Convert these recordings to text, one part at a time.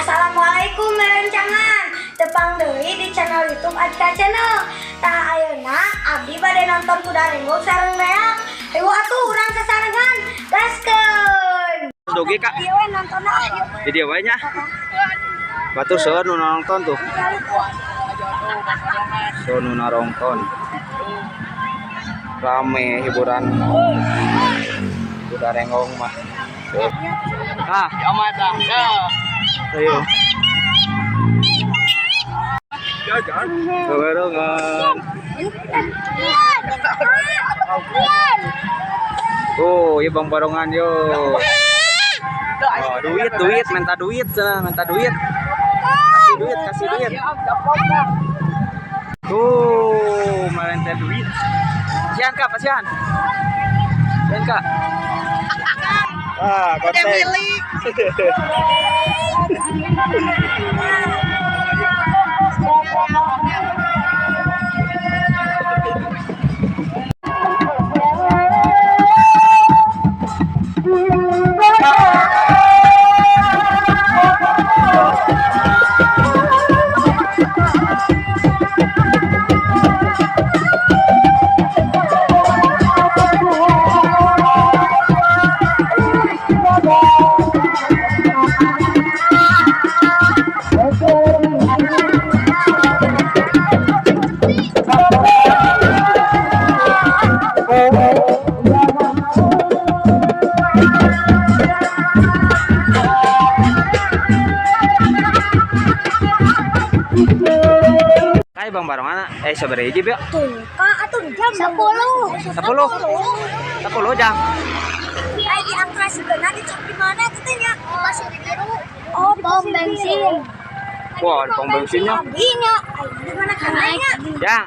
Assalamualaikum rerencangan. Tepang deui di channel YouTube Azka Channel. Tah, ayeuna abdi bade nonton kuda renggong sareng reak. Hayu atuh urang sasarengan. Gaskeun. Dugi, Kak. Ieu we nonton ah, yuk. Di dieu wae nya. Batur seueur nu nonton tuh. Seueur nu nonton. Rame hiburan. Kuda renggong mah. Tuh. Ah, Mata. Ya. Ayo. Barengan. Oh, iya bang barongan yo. Oh, duit, duit, minta duit, cenah, minta duit. Kasih duit, kasih duit. Tuh, minta duit. Pasihan, Kak, pasihan. Pasihan, Kak. Ah, konten. Kai bang barongan eh sabaraha hiji, Beo? Tuh, Kak, atuh jam 10. 10. 10 jam. Ai di atraksikeunna di cok di mana tuh teh nya? Di Pasir Biru. Oh, di pom bensin. Wah, di pom bensinnya. Abi nya. Ai di mana kananya? Ya,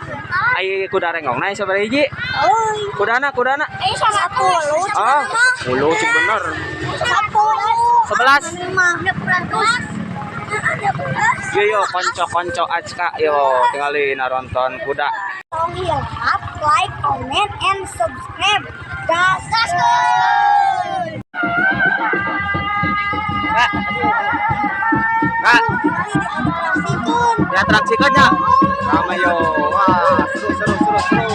ai kuda renggong na sabaraha hiji? Euy. Kudana, kudana. Eh, 10. Ah, 10 sih bener. 10. 11. Lima. Ratus. Ada belas. Yo yo konco-konco Azka yo tinggalin nonton kuda. Tong hilap, like, comment, and subscribe. Gas, gas. Kak. Kak, Kali diatraksikeun. diatraksikeun nya. Rame yo. Wah, seru seru seru seru.